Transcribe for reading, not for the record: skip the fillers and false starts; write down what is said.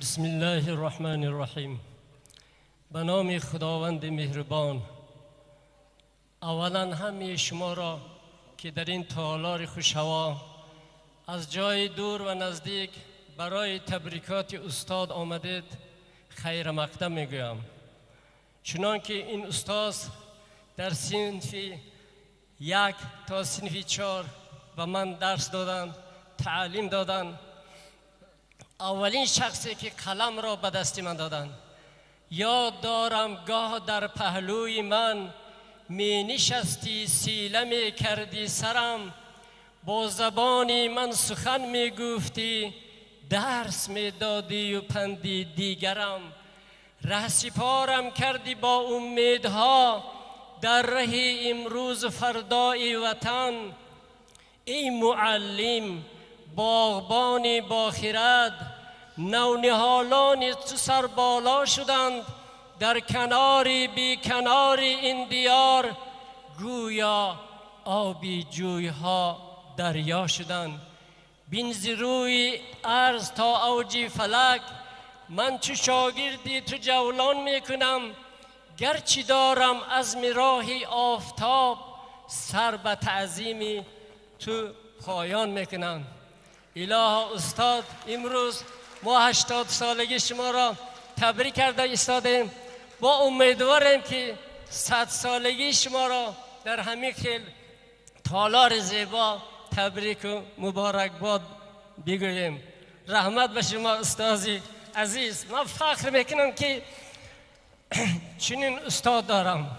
بسم الله الرحمن الرحیم. به نام خداوند مهربان. اولا همه شما را که در این تالار خوشهوا از جای دور و نزدیک برای تبریکات استاد آمدید، خیر مقدم میگویم. چنان که این استاد در صنف 1 تا صنف 4 به من درس دادند، تعلیم دادند، اولین شخصی که قلم را به دست من دادند. یاد دارم گاه در پهلوی من می نشستی، سیله می کردی سرم، با زبانی من سخن می گفتی، درس می دادی و پندی دیگرم. رهسپارم کردی با امیدها در ره امروز فردای وطن. ای معلم، باغبانی با خرد، نونهالان تو سر بالا شدند در کناری بی کناری این دیار، گویا آبی جویها دریا شدند. بین ز روی ارض تا اوج فلک، من چو شاگردی تو جولان میکنم. گرچه دارم عزم راه آفتاب، سر به تعظیم تو پایان میکنم. الهی استاد، امروز ما 80 سالگی شما را تبریک کرده ایستادیم. با امیدواریم که 100 سالگی شما را در همین خیل تالار زیبا تبریک و مبارک باد بگوییم. رحمت به شما استادی عزیز. من فخر میکنم که چنین استاد دارم.